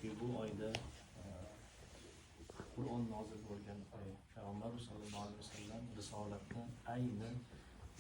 Chunki bu oyda Qur'on nozil bo'lgan oy. Payg'ambar sallallohu alayhi vasallam risolatni ayni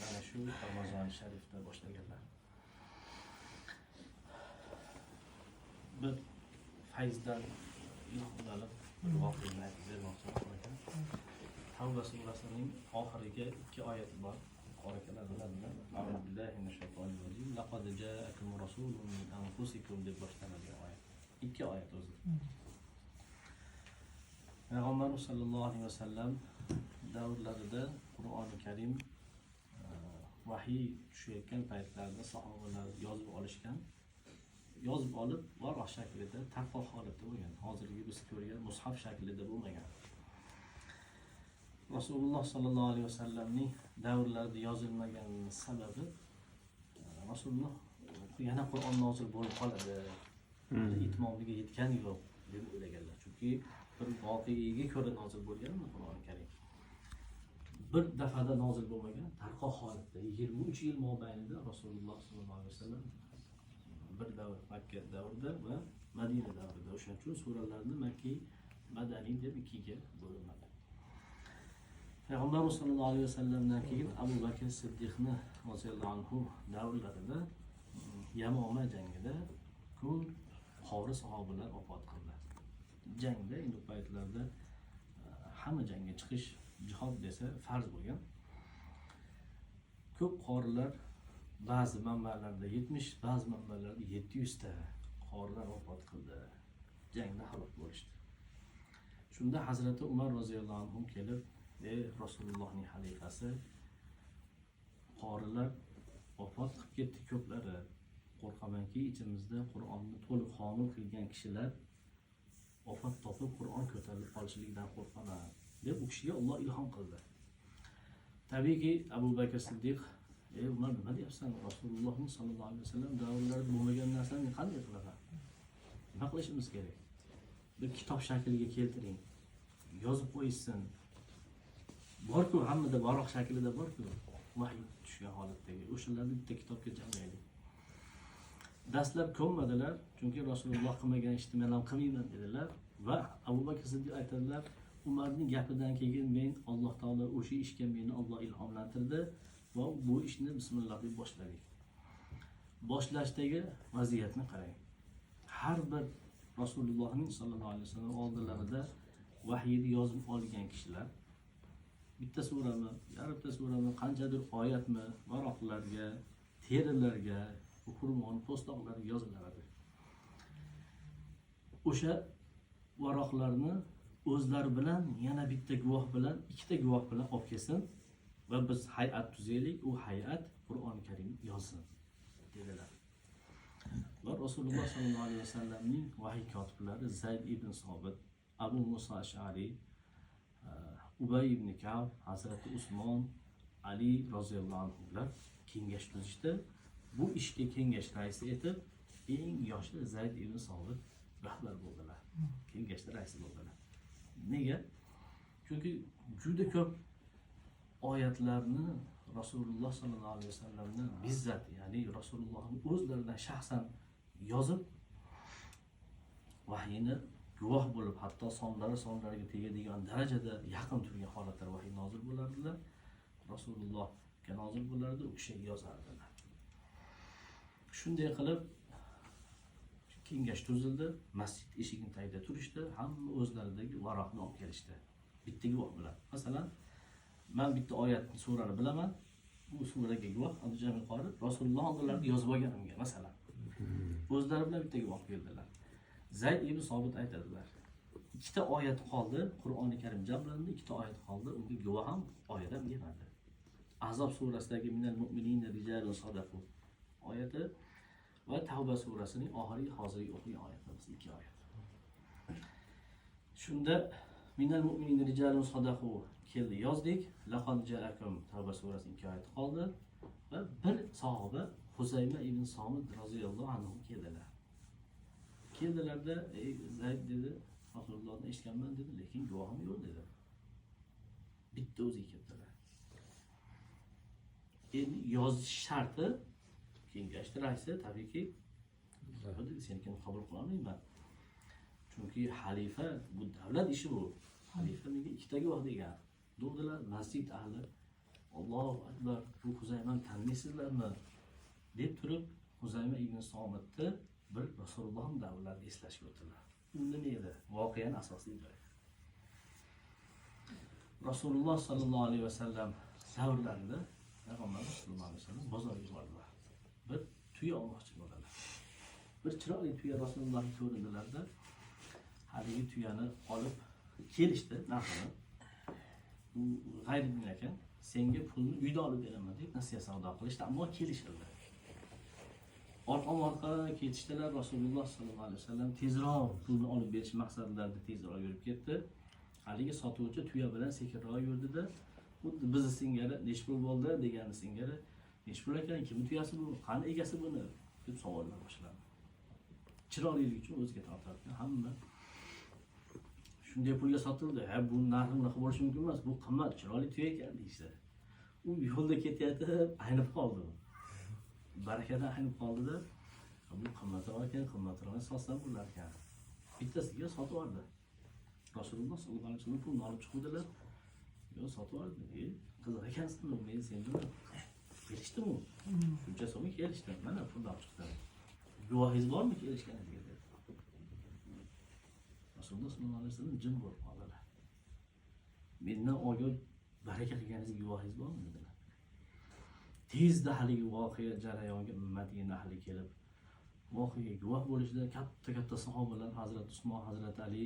mana shu Ramazon sharifda boshlaganlar. Bir fayzdan ilhomlanib bir voqeani aytib bermoqchiman aka. Tavba surasining oxiriga ikki oyat bor. Qori akalar biladilar. A'udhu billahi minash shaytonir rojim. Laqad ja'akum rasulun min anfusikum deb boshlanadigan oyat. Ikki oyat o'zi. Payg'ambar sallallohu alayhi vasallam davrlarida Qur'oni Karim vahiy tushayotgan paytlarida sahobalar yozib olishgan. Yozib olib varaq shaklida, tarqoq holatda bo'lgan. Hozirgi biz ko'rgan mushaf shaklida bo'lmagan. Rasululloh sallallohu alayhi vasallamning davrlarida yozilmagan sababi Rasululloh yana Qur'on nozil bo'lib qoladi, itmomiga yetgani yo'q deb o'ylaganlar. Chunki bir voqeaga ko'ra nozil bo'lganmi Qur'oni Karim? Bir dafada nozil bo'lmagan, tarqoq holatda 23 yil mobaynida Rasululloh sallallohu alayhi vasallam bir davr Makka davrida va Madina davrida, o'shaning uchun suralarni Makki, Madaniy deb ikkiga bo'linadi. Payg'ambar sallallohu alayhi vasallamdan keyin Abu Bakr Siddiqni roziyallohu anhu davrlarida Yamoma jangida ko'p qori sahobalar vafot qildi. Jangda endi paytlarda hamma jangga chiqish jihod desa farz bo'lgan. Ko'p qorilar ba'zi manbalarda 70, ba'zi manbalarda 700 ta qorilar vafot qildi. Jangda halok bo'lishdi. Shunda Hazrati Umar roziyallohu anhu kelib, ey Rasulullohning xalifasi, qorilar vafot qilib ketdi ko'plari. Qo'rqamanki, ichimizda Qur'onni to'liq homil qilgan kishilar vafot topib Qur'on ko'tarilib qolishligidan qo'rqaman deb u kishiga Alloh ilhom qildi. Tabiiyki Abu Bakr Siddiq, ey Umar, nima deyapsan? Rasulullohning sallallohu alayhi vasallam davrlarida bo'lmagan narsani qanday qilaman? Nima qilishimiz kerak? Bir kitob shakliga keltiring. Yozib qo'yishsin. Bor-ku, hammada varoq shaklida bor-ku, vahiy tushgan holatdagi. O'shalarni bitta kitobga jamlaylik. Dastlab ko'nmadilar, chunki Rasululloh qilmagan ishni men ham qilmayman dedilar va Abu Bakr Siddiq aytadilar, Umarning gapidan keyin men Alloh taolo o'sha ishga meni Alloh ilhomlantirdi va bu ishni bismillah deb boshladik. Boshlashdagi vaziyatni qarang. Har bir Rasulullohning sallallohu alayhi vasallam oldilarida vahiyni yozib olgan kishilar bitta surami, yarimta surami, qanchadir oyatmi varoqlarga, terilarga, xurmoni po'stloqlariga yozilardi. O'sha varoqlarni o'zlari bilan yana bitta guvoh bilan, ikkita guvoh bilan olib kelsin va biz hay'at tuzaylik, u hay'at Qur'oni Karim yozsin dedilar. Va Rasululloh sallallohu alayhi vasallamning vahiy kotiblari Zayd ibn Sobit, Abu Musa Ash'ari, Ubay ibn Ka'b, Hazrati Usmon, Ali roziyallohu anhular kengash tuzishdi. Bu ishga kengash raisi etib eng yoshli Zayd ibn Sobit rahbar bo'ldilar. Kengashda raisi bo'ldilar. Nega? Chunki juda ko'p oyatlarni Rasululloh sallallohu alayhi vasallamdan bizzat, ya'ni Rasulullohning o'zlaridan shaxsan yozib vahiyni guvoh bo'lib, hatto sonlari sonlariga tegadigan darajada yaqin turgan holatlar vahiy nozil bo'lardilar. Rasulullohga nozil bo'lardi, u kishi yozardilar. Shunday qilib kengash tuzildi, masjid eshigining tagida turishdi, hamma o'zlaridagi varoqni olib kelishdi. Bitta guvoh bilan. Masalan, men bitta oyatni, surani bilaman. Bu suraga guvoh Abdujamil qori Rasululloh oldilarida yozib olganimga, masalan. O'zlari bilan bitta guvoh keldilar. Zayd ibn Sobit aytadilar. Ikkita oyat qoldi, Qur'oni Karim jamlandi, ikkita oyat qoldi, unga guvoh ham oyat ham kelmadi. Ahzob surasidagi minal mu'minina rijalun sadaqu oyati va Tavba surasining oxirgi hozirgi o'qigan oyatimiz ikki oyat. Shunda minal mu'minina rijalun sadaqu keldi, yozdik. Laqad ja'akum Tavba surasining ikki oyati qoldi va bir sahoba Huzayma ibn Somid roziyallohu anhu keldilar. Keldilarda, ey Zayd dedi, Rasulullohdan eshitganman dedi, lekin guvohim yo'q dedi. Bitta o'zi keldilar. Endi yozish sharti kengashni raisi tabiiyki dedi, senikini qabul qila olmayman. Chunki xalifa, bu davlat ishi bu. Xalifa menga ikkita guvoh degan. Dedilar masjid ahli, Allohu akbar, bu Huzaymani tanimaysizlarmi? Deb turib Huzayma ibn Somitni bir Rasululloh davrlarini eslashga o'tdilar. U nima edi? Voqeaning asosiy joyi. Rasululloh sallallohu alayhi vasallam davrlarida payg'ambar sallallohu alayhi vasallam bozorga bordilar. Bir tuya olmoqchi bo'ldilar. Bir chiroyli tuya Rasulullohga ko'rindilarda, haligi tuyani olib kelishdi narxini. U g'ayribin ekan, senga pulni uyda olib beraman deb nasiya savdo qilishdi, ammo kelishildi. Orqa-orqa ketishdilar. Rasululloh sallallohu alayhi vasallam tezroq pulni olib berish maqsadlarida tezroq yurib ketdi. Haligi sotuvchi tuya bilan sekinroq yurdida, xuddi bizni singari nechi pul bo'ldi degani singari, nechi pul ekan, kimni tuyasi bu, qani egasi buni deb savollar boshlandi. Chiroylilik uchun o'ziga tortarkan hamma shunday pulga sotildi. Ha, bu narxi bunaqa bo'lishi mumkin emas, bu qimmat, chiroyli tuya ekan deyishdi. U yo'lda ketayotib aynib qoldi. Barakadan aynib qoldida, bu qimmatroq ekan, qimmatroq sotsam bo'lar ekan. Bittasiga sotib yubordi. Rasululloh sallallohu alayhi vasallam pulni olib chiqdilar. Yo'q, sotib yubordi. Qiziq ekansan, men sen bilan kelishdimi? Shuncha so'mga kelishdim. Mana pulni olib chiqdim. Guvohingiz bormi kelishganingizga dedi. Rasululloh sallallohu alayhi vasallam jim bo'lib qoldilar. Mendan olgan baraka qilganingizga guvohingiz bormi dedilar. Tezda haligi voqea jarayonga Madina ahli kelib voqeaga guvoh bo'lishdi. Katta-katta sahobalar, Hazrat Usmon, Hazrat Ali,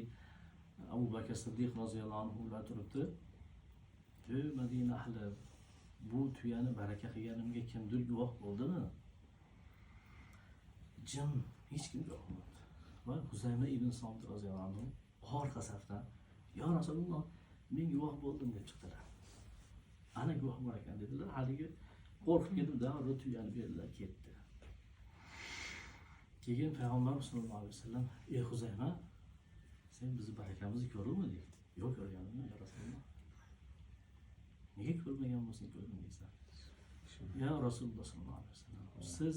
Abu Bakr Siddiq roziyallohu anhu ular turibdi. Ey Madina ahli, bu tuyani baraka qilganimga kimdir guvoh bo'ldimi? Jim, hech kim guvoh bo'lmadi. Va Huzayma ibn Somit roziyallohu anhu orqa safdan, "Ya Rasululloh, men guvoh bo'ldim" deb chiqdilar. Ana guvoh bor ekan dedilar. Haligi qo'rqib ketib, darrov tuyani berdilar, ketdi. Keyin payg'ambar sallallohu alayhi vasallam, "Ey Huzayma, sen bizni barakamizni ko'rdingmi?" Yo'q, ko'rganim yo'q, ya Rasululloh. Nega ko'rmagan bo'lsang ko'rdim deysan? Ya Rasululloh sallallohu alayhi vasallam, siz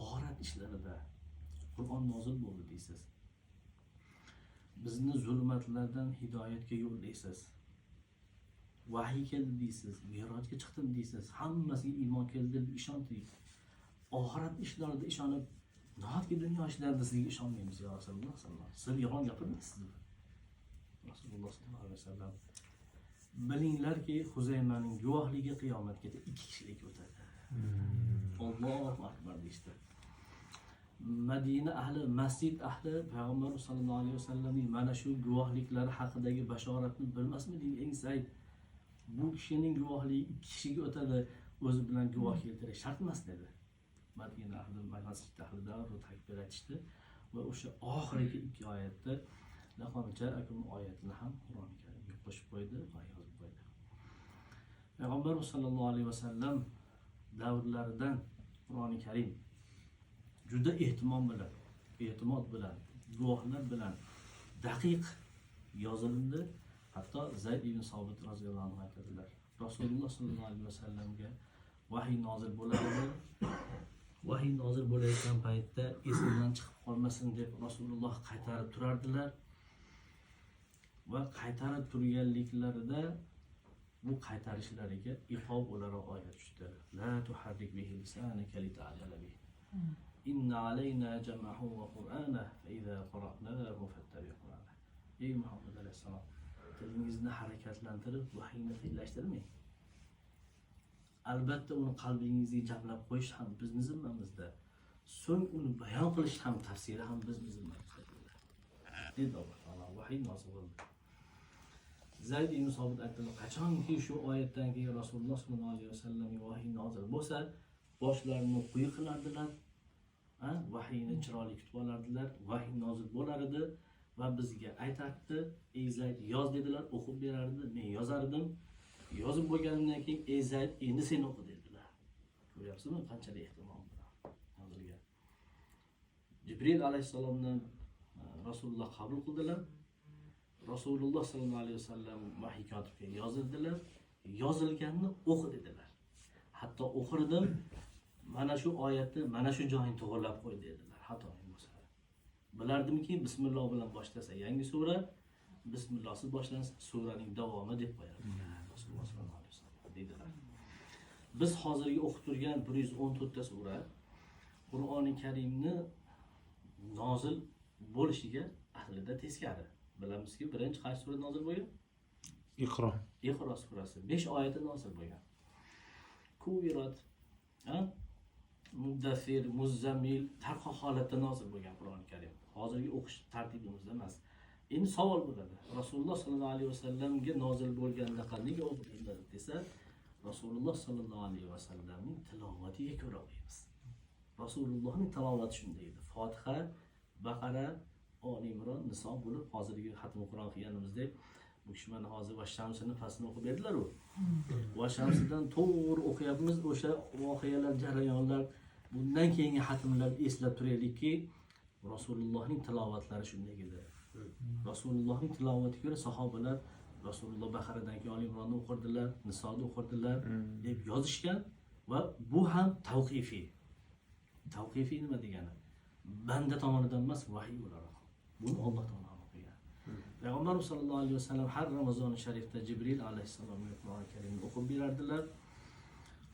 oxirat ishlarida Qur'on nozil bo'ldi deysiz. Bizni zulmatlardan hidoyatga yo'llaysiz. Vahiy keldi deysiz, merojga chiqdim deysiz, hammasiga iymon keldi deb ishondik. Oxirat ishlarida ishonib, nahotki dunyo ishlarida sizga ishonmaymiz ya Rasululloh sallallohu alayhi vasallam. Siz yolg'on gapirmaysizmi? Rasululloh sallallohu alayhi vasallam, bilinglarki, Huzaymaning guvohligi qiyomatgacha 2 kishilik o'tadi. Allohu akbar deyishdi. Madina ahli, masjid ahli payg'ambar sallallohu alayhi vasallamning mana shu guvohliklari haqidagi bashoratni bilmasmiding eng Said? Bu kishining guvohligi 2 kishiga o'tadi, o'zi bilan guvoh keltirish shart emas dedi. Madina ahli, masjid ahli darrov takbir aytishdi va o'sha oxirgi 2 oyatda laqad ja'akum oyatini ham Qur'oni Karimga qo'shib qo'ydi va yozib qo'ydi. Payg'ambar sallallohu alayhi vasallam davrlaridan Qur'oni Karim juda ehtimom bilan, e'timod bilan, guvohlar bilan daqiq yozildi. Hatto Zayd ibn Sobit roziyallohu anhu aytadilar, Rasululloh sollallohu alayhi vasallamga vahiy nozil bo'lardi. Vahiy nozil bo'layotgan paytda esimdan chiqib qolmasin deb Rasululloh qaytarib turardilar va qaytarib turganliklarida bu qaytarishlariga iqob o'laroq oyat tushdi. La tuharrik bihi lisanaka lita'jala bihi. Inna alayna jam'ahu va Qur'anahu fa iza qara'nahu fattabi' Qur'anahu. Ey Muhammad alayhissalom, tilingizni harakatlantirib vahiyni tezlashtirmang. Albatta uni qalbingizga jamlab qo'yish ham bizni zimmamizda. So'ng uni bayon qilish ham, tafsiri ham bizni zimmamizda dedi Alloh taolo. Vahiy nozil bo'ldi. Zayd ibn Sobit aytdilar, qachonki shu oyatdan keyin Rasululloh sollallohu alayhi vasallamga vahiy nozil bo'lsa, boshlarini quyi qilardilar, vahiyni chiroyli kutib olardilar, vahiy nozil bo'lar edi va bizga aytardi, ey Zayd yoz dedilar, o'qib berardi, men yozardim. Yozib bo'lganimdan keyin ey Zayd endi sen o'qi dedilar. Ko'ryapsizmi qanchalik ehtimom bilan yozilgan. Jibril alayhissalomdan Rasululloh qabul qildilar. Rasululloh sollallohu alayhi vasallam vahiy kotibga yozildilar. Yozilganni o'qi dedilar. Hatto o'qirdim, mana shu oyatni mana shu joyini to'g'rilab qo'y dedilar. Xatoyim bo'lsa. Bilardimki, bismillah bilan boshlasa yangi sura, bismillahsiz boshlansa suraning davomi deb qo'yardi. Rasululloh sollallohu alayhi vasallam deydilar. Biz hozirgi o'qib turgan 114 ta sura Qur'oni Karimni nozil bo'lishiga aslida teskari. Bilamizki, birinchi qaysi sura nozil bo'lgan? Iqro. Iqro surasi 5 oyati nozil bo'lgan. Kuvirat, Muddassir, Muzzammil tarqoq holatda nozil bo'lgan Qur'oni Karim. Hozirgi o'qish tartibimizda emas. Endi savol bo'ladi. Rasululloh sollallohu alayhi vasallamga nozil bo'lganda nega o'qiladi desa, Rasululloh sollallohu alayhi vasallamning tilovatiga ko'ra o'qiymiz. Rasulullohning tilovati shunday edi. Fotiha, Baqara, Oli Imron, Niso bo'lib hozirgi xatm Qur'on qilganimizdek, bu kishi mana hozir va Shamsini faslini o'qib berdilar u. Va Shamsidan to'g'ri o'qiyapmiz, o'sha voqealar, jarayonlar, bundan keyingi xatmlar eslab turaylikki, Rasulullohning tilovatlari shunday edi. Rasulullohning tilovatiga ko'ra sahobalar Rasululloh Baqaradan keyin Oli Imronni o'qirdilar, Nisoni o'qirdilar deb yozishgan va bu ham tavqifiy. Tavqifiy nima degani? Banda tomonidan emas, vahiy o'laroq. Buni Alloh taolo qilgan. Payg'ambarimiz sollallohu alayhi vasallam har Ramazon sharifda Jibril alayhissalomga Qur'oni Karimni o'qib berardilar.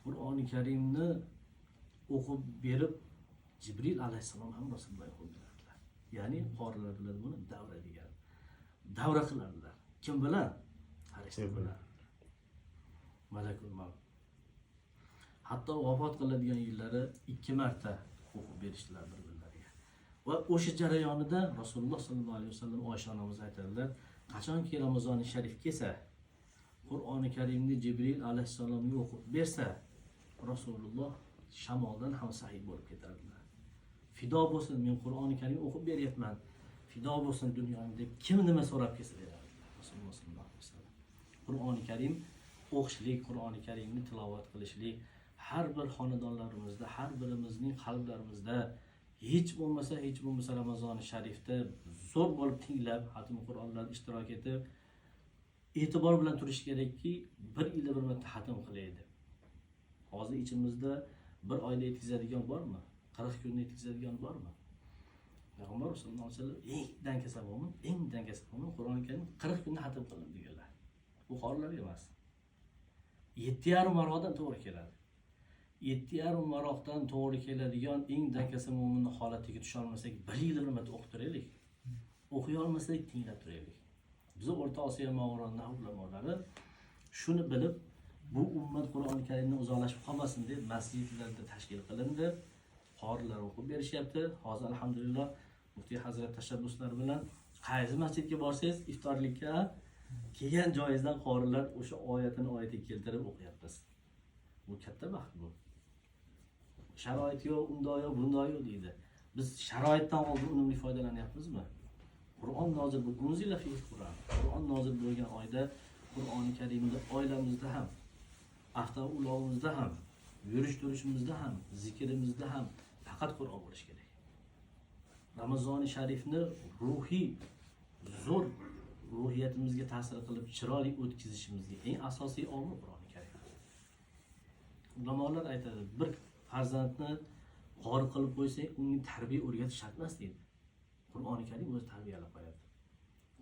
Qur'oni Karimni o'qib berib Jibril alayhissalom ham Rasulullohga o'qib berardilar. Ya'ni qorilar biladi buni davra degan. Davra qilardilar. Kim bilan? Farishta bilan. Malakul mavt. Hatto vafot qiladigan yillari 2 marta o'qib berishdilar bir-birlariga. Va o'sha jarayonida Rasululloh sollallohu alayhi vasallam Oysha onamiz aytadilar, qachonki Ramazoni sharif kelsa, Qur'oni Karimni Jibril alayhissalomga o'qib bersa, Rasululloh shamoldan ham sahih bo'lib ketardilar. Fido bo'lsin, men Qur'oni Karimni o'qib beryapman. Fido bo'lsin dunyoni deb kim nima so'rab kelsa berardilar Rasululloh sollallohu alayhi vasallam. Qur'oni Karim o'qishlik, Qur'oni Karimni tilovat qilishlik har bir xonadonlarimizda, har birimizning qalblarimizda hech bo'lmasa Ramazoni sharifda zo'r bo'lib tinglab, xatm Qur'onlarda ishtirok etib, e'tibor bilan turish kerakki, bir yilda bir marta xatm qilay deb. Hozir ichimizda bir oyda yetkazadigan bormi? 40 kunda yetkazadigan bormi? Payg'ambar sollallohu alayhi vasallam eng dangasa mo'min, eng dangasa mo'min Qur'oni Karim 40 kunda xatm qilindi deganlar. Bu xorlar emas. 7,5 maroqdan to'g'ri keladi. 7,5 maroqdan to'g'ri keladigan eng dangasa mo'minning holatiga tusha olmasak, bir yilda bir marta o'qib turaylik. O'qiy olmasak, tinglab turaylik. Biz O'rta Osiyo Movarounnahr ulamolari shuni bilib, bu ummat Qur'oni Karimdan uzoqlashib qolmasin deb masjidlarda tashkil qilindi. Qorilar o'qib berishyapti. Hozir alhamdulillah muftiy hazrat tashabbuslari bilan qaysi masjidga borsangiz iftorlikka kelgan joyingizdan qorilar o'sha oyatini oyatiga keltirib o'qiyapmiz. Bu katta baxt bu. Sharoit yo'q, undoq yo'q, bundoq yo'q deydi. Biz sharoitdan oldin unumli foydalanyapmizmi? Qur'on nozil bo'lgan, unzila fihi Qur'on. Qur'on nozil bo'lgan oyda Qur'oni Karimni oilamizda ham, avtoulovimizda ham, yurish turishimizda ham, zikrimizda ham faqat Qur'on bo'lishi kerak. Ramazoni sharifni ruhiy zo'r ruhiyatimizga ta'sir qilib chiroyli o'tkazishimizga eng asosiy omil Qur'oni Karim. Ulamolar aytadi, bir farzandni qori qilib qo'ysak, unga tarbiya o'rgatish shart emas deydi. Qur'oni Karim o'zi tarbiyalab qo'yadi.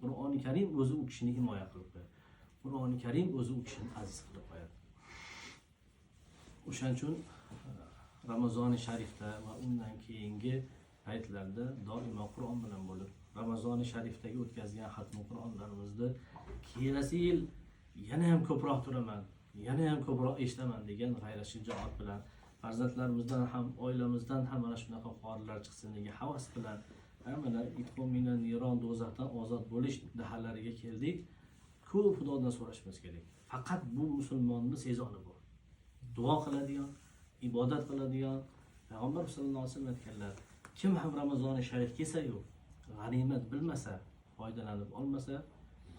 Qur'oni Karim o'zi u kishini himoya qilib qo'yadi. Qur'oni Karim o'zi u kishini aziz qilib qo'yadi. O'shaning uchun Ramazoni sharifda va undan keyingi paytlarda doimo Qur'on bilan bo'lib, Ramazoni sharifdagi o'tkazgan xatmi Qur'onlarimizni kelasi yil yana ham ko'proq turaman, yana ham ko'proq eshitaman degan g'ayrat shijoat bilan farzandlarimizdan ham, oilamizdan ham mana shunaqa qorilar chiqsin degan havas bilan mana itqon minan niron do'zaxdan ozod bo'lish dahalariga keldik. Ko'p Xudodan so'rashimiz kerak. Faqat bu musulmonni sezoni bu. Duo qiladigan, ibodat qiladigan. Payg'ambar sollallohu alayhi vasallam aytganlar, kim ham Ramazoni sharif kelsa-yu, g'animat bilmasa, foydalanib olmasa,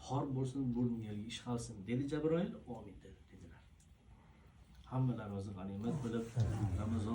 xor bo'lsin, burniga ish qilsin dedi Jabroil, amin dedilar. Hammalarimizni g'animat bilib Ramazon